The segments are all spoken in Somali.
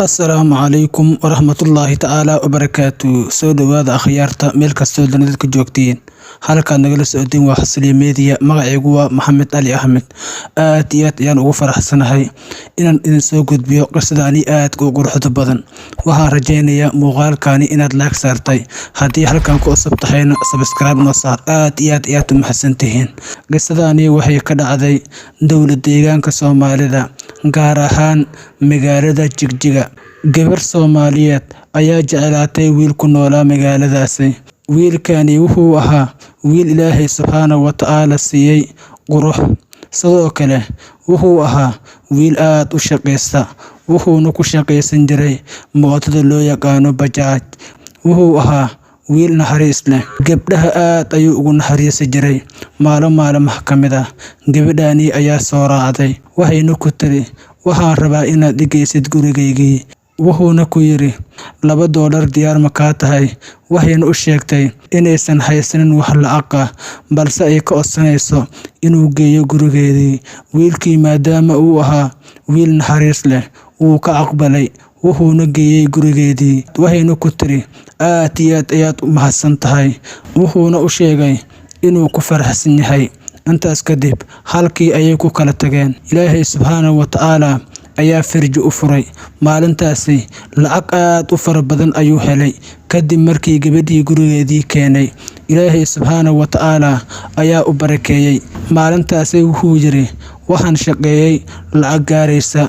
Asalaamu calaykum waraxmatullaahi tacaala wabarakaatu. Soo dhowaada akhyaarta, meel kastoo dunida ka joogtiin. Halkaad nagala socotiin waa Xasiliya Media. Magacaygu waa Maxamed Cali Axmed. Aad iyo aad ayaan ugu faraxsanahay inaan idin soo gudbiyo qisadani aadka u quruxda badan. Waxaan rajaynayaa muuqaalkani inaad like saartay. Haddii halkan ku cusub tahayna, subscribe noo saar. Aad iyo aad ayaad u mahadsantihiin. Qisadani waxay ka dhacday dowlad deegaanka Soomaalida, gaar ahaan magaalada Jigjiga. Gabar Soomaaliyeed ayaa jeclaatay wiil ku noolaa magaaladaasi. Wiilkani wuxuu ahaa wiil Ilaahay subxaanahu wa tacaala siiyey qurux. Sidoo kale wuxuu ahaa wiil aad u shaqaysta, wuxuuna ku shaqaysan jiray mootada loo yaqaano bajaaj. Wuxuu ahaa wiil naxariis leh, gabdhaha aad ayuu ugu naxariisi jiray. Maalin maalmaha ka mid ah, gabadhani ayaa soo raacday, waxayna ku tiri, "Waxaan rabaa inaad i geysid gurigaygii." Wuxuuna ku yiri, "$2 diyaar ma kaa tahay?" Waxayna u sheegtay inaysan haysanin wax lacag ah, balse ay ka codsanayso inuu geeyo gurigeedii. Wiilkii, maadaama uu ahaa wiil naxariis leh, wuu ka aqbalay, wuxuuna geeyey gurigeedii. Waxayna ku tiri, "Aad iyo aad ayaad u mahadsan tahay." Wuxuuna u sheegay inuu ku faraxsan yahay. Intaas kadib halkii ayay ku kala tageen. Ilaahay subxaanahu wa tacaala ayaa farji u furay. Maalintaasi lacag aad u fara badan ayuu helay kadib markii gabadhii gurigeedii keenay. Ilaahay subxaanahu wa tacaala ayaa u barakeeyey. Maalintaasi wuxuu yiri, "Waxaan shaqeeyey lacag gaaraysa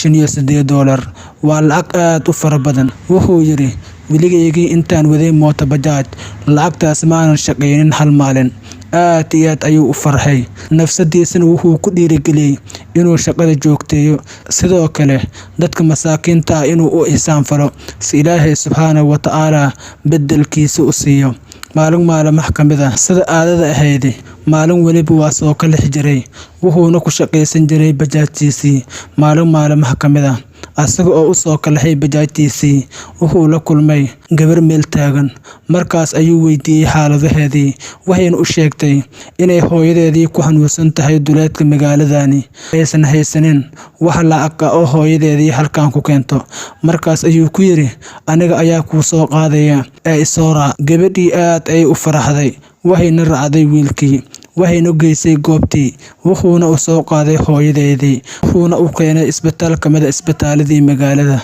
$98. Waa lacag aad u fara badan." Wuxuu yiri, "Weligaygii intaan waday mooto bajaaj, lacagtaas ma aanan shaqeynin hal maalin." Aad iyo aad ayuu u farxay. Nafsadiisana wuxuu ku dhiirigeliyey inuu shaqada joogteeyo, sidoo kale dadka masaakiinta ah inuu u ihsaan falo, si Ilaahay subxaanahu wa tacaala beddelkiisa u siiyo. Maalin maalmaha ka mid ah, sida caadada ahayd, maalin waliba waa soo kalixi jiray, wuxuuna ku shaqaysan jiray bajaajtiisii. Maalin maalmaha ka mid ah, asaga oo u soo kalaxay bajaajtiisii, wuxuu la kulmay gabar meel taagan. Markaas ayuu weydiiyey xaaladaheedii. Waxayna u sheegtay inay hooyadeedii ku xanuunsan tahay duleedka magaaladani, aysan haysanin wax lacag ah oo hooyadeedii halkan ku keento. Markaas ayuu ku yiri, "Aniga ayaa kuu soo qaadaya ee isoo raac." Gabadhii aad ayay u faraxday, waxayna raacday wiilkii, waxayna geysay goobtii, wuxuuna u soo qaaday hooyadeedii, wuxuuna u keenay isbitaal ka mid ah isbitaaladii magaalada.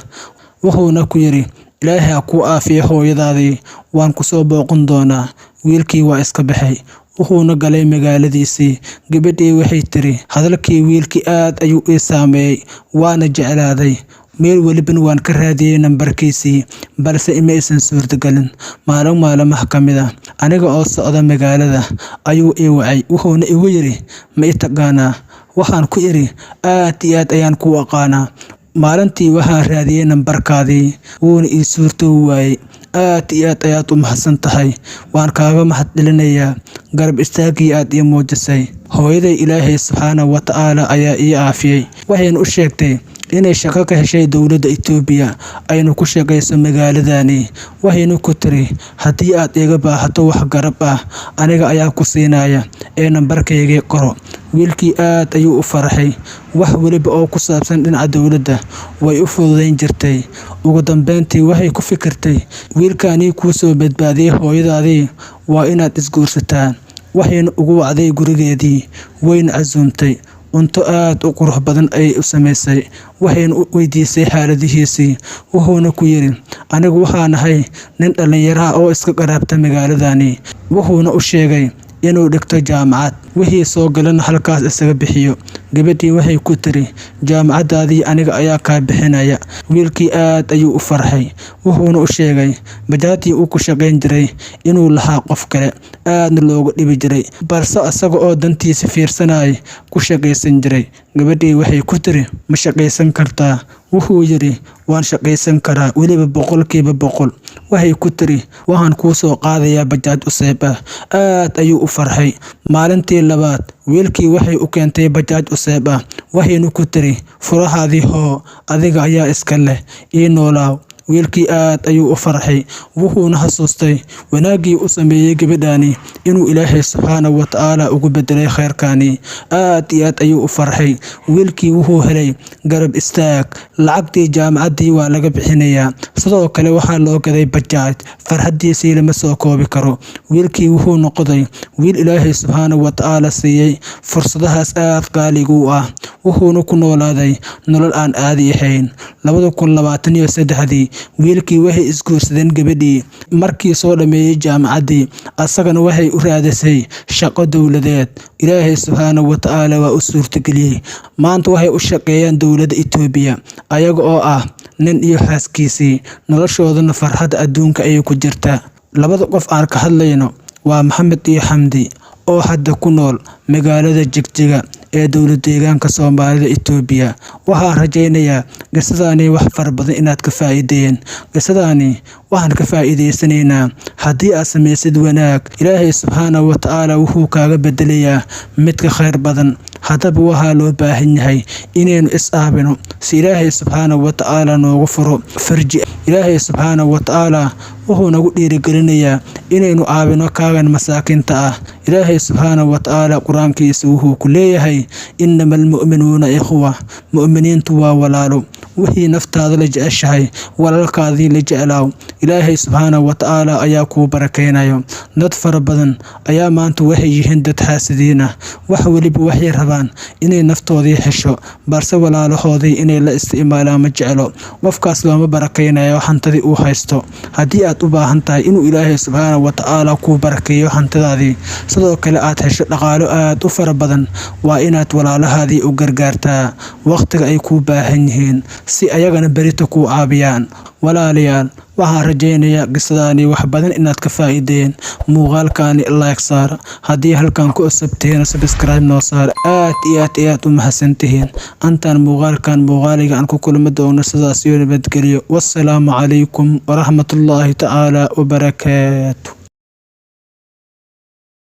Wuxuuna ku yiri, "Ilaahay ha kuu caafiyo hooyadaadii, waan ku soo booqan doonaa." Wiilkii waa iska baxay, wuxuuna galay magaaladiisii. Gabadhii waxay tiri, "Hadalkii wiilkii aad ayuu ii saameeyey, waana jeclaaday. Meel walibana waan ka raadiyey nambarkiisii, balse ima aysan suurtagelin. Maalin maalmaha ka mid ah, aniga oo socda magaalada ayuu ii wacay, wuxuuna igu yiri, 'Ma i taqaanaa?' Waxaan ku iri, 'Aad iyo aad ayaan kuu aqaanaa. Maalintii waxaan raadiyey nambarkaadii, wuuna ii suurtoobi waayey. Aad iyo aad ayaad u mahadsan tahay. Waan kaaga mahadcelinayaa garab istaaggii aad ii muujisay. Hooyaday Ilaahay subxaanahu wa tacaala ayaa ii caafiyey.'" Waxayna u sheegtay inay shaqo ka heshay dowladda Itoobiya, ayna ku shaqayso magaaladani. Waxayna ku tiri, "Haddii aad iga baahato wax garab ah, aniga ayaa ku siinaya ee nambarkaygii qoro." Wiilkii aad ayuu u farxay. Wax waliba oo ku saabsan dhinaca dowladda way u fududayn jirtay. Ugu dambeyntii waxay ku fikirtay, wiilkani kuu soo badbaadiyey hooyadaadii, waa inaad isguursataan. Waxayna ugu wacday gurigeedii, wayna casuumtay. Cunto aad u qurux badan ayay u samaysay. Waxayna u weydiisay xaaladihiisii. Wuxuuna ku yiri, "Anigu waxaan ahay nin dhalinyaro ah oo iska qaraabta magaaladani." Wuxuuna u sheegay inuu dhigto jaamacad, wixii soo galana halkaas isaga bixiyo. Gabadhii waxay ku tiri, "Jaamacadaadii aniga ayaa kaa bixinaya." Wiilkii aad ayuu u farxay. Wuxuuna u sheegay bajaajtii uu ku shaqayn jiray inuu lahaa qof kale, aadna looga dhibi jiray, balse asaga oo dantiisa fiirsanaya ku shaqaysan jiray. Gabadhii waxay ku tiri, "Ma shaqaysan kartaa?" Wuxuu yiri, "Waan shaqaysan karaa, weliba 100%." Waxay ku tiri, "Waxaan kuu soo qaadayaa bajaaj cusub ah." Aad ayuu u farxay. Maalintii labaad, wiilkii waxay u keentay bajaaj cusub ah. Waxayna ku tiri, "Furahaadii hoo, adiga ayaa iska leh, ii noolaaw." Wiilkii aad ayuu u farxay, wuxuuna xasuustay wanaaggii u sameeyey gabadhani inuu Ilaahay subxaanahu wa tacaala ugu bedelay khayrkani. Aad iyo aad ayuu u farxay. Wiilkii wuxuu helay garab istaag, lacagtii jaamacaddii waa laga bixinayaa, sidoo kale waxaa loo gaday bajaaj. Farxaddiisii lama soo koobi karo. Wiilkii wuxuu noqday wiil Ilaahay subxaanahu wa tacaala siiyey fursadahaas aad qaaliga u ah, wuxuuna ku noolaaday nolol aan caadi ahayn. 2023-dii wiilkii waxay isguursadeen gabadhii. Markii soo dhammeeyey jaamacaddii, asagana waxay u raadisay shaqo dowladeed. Ilaahay subxaanahu wa tacaala waa u suurtageliyey. Maanta waxay u shaqeeyaan dowladda Itoobiya, ayaga oo ah nin iyo xaaskiisii, noloshoodana farxadda adduunka ayay ku jirtaa. Labada qof aan ka hadlayno waa Maxamed iyo Xamdi oo hadda ku nool magaalada Jigjiga ee dowlad deegaanka Soomaalida Itoobiya. Waxaan rajaynayaa qisadaani wax fara badan inaad ka faa'iideen. Qisadaani waxaan ka faa'iidaysanaynaa haddii aad samaysid wanaag, Ilaahay subxaanahu wa tacaala wuxuu kaaga bedelayaa mid ka khayr badan. Haddaba waxaa loo baahan yahay inaynu is aabino si Ilaahay subxaanahu wa tacaala noogu furo farji. Ilaahay subxaanahu wa tacaala wuxuu nagu dhiirigelinayaa inaynu caawino kaagan masaakiinta ah. Ilaahay subxaanahu wa tacaala qur-aankiisa wuxuu ku leeyahay: "Innama almu'minuuna ikhwa", mu'miniintu waa walaalo. Wixii naftaada la jeceshahay walaalkaadii la jeclaaw, Ilaahay subxaanahu wa tacaala ayaa kuu barakeynayo. Dad fara badan ayaa maanta waxay yihiin dad xaasidiin ah, wax weliba waxay rabaan inay naftoodii hesho, balse walaalahoodii inay la isticmaalaan ma jeclo. Qofkaas looma barakeynayo hantidii uu haysto. Haddii aad u baahan tahay inuu Ilaahay subxaanahu wa tacaala kuu barakeeyo hantidaadii, sidoo kale aad hesho dhaqaalo aad u fara badan, waa inaad walaalahaadii u gargaartaa waqtiga ay kuu baahan yihiin, si ayagana berito kuu caabiyaan. Walaalayaal, waxaan rajaynayaa qisadaani wax badan inaad ka faa'iideen. Muuqaalkaani like saar, haddii halkan ku cusubtihiin subscribe noo saar. Aad iyo aad iyo aad u mahadsantihiin. Antaan muuqaalkan muuqaaliga aan ku kulmi doono, sidaas iyo nabadgelyo. Wassalaamu calaykum waraxmatullaahi tacaala wabarakaatu.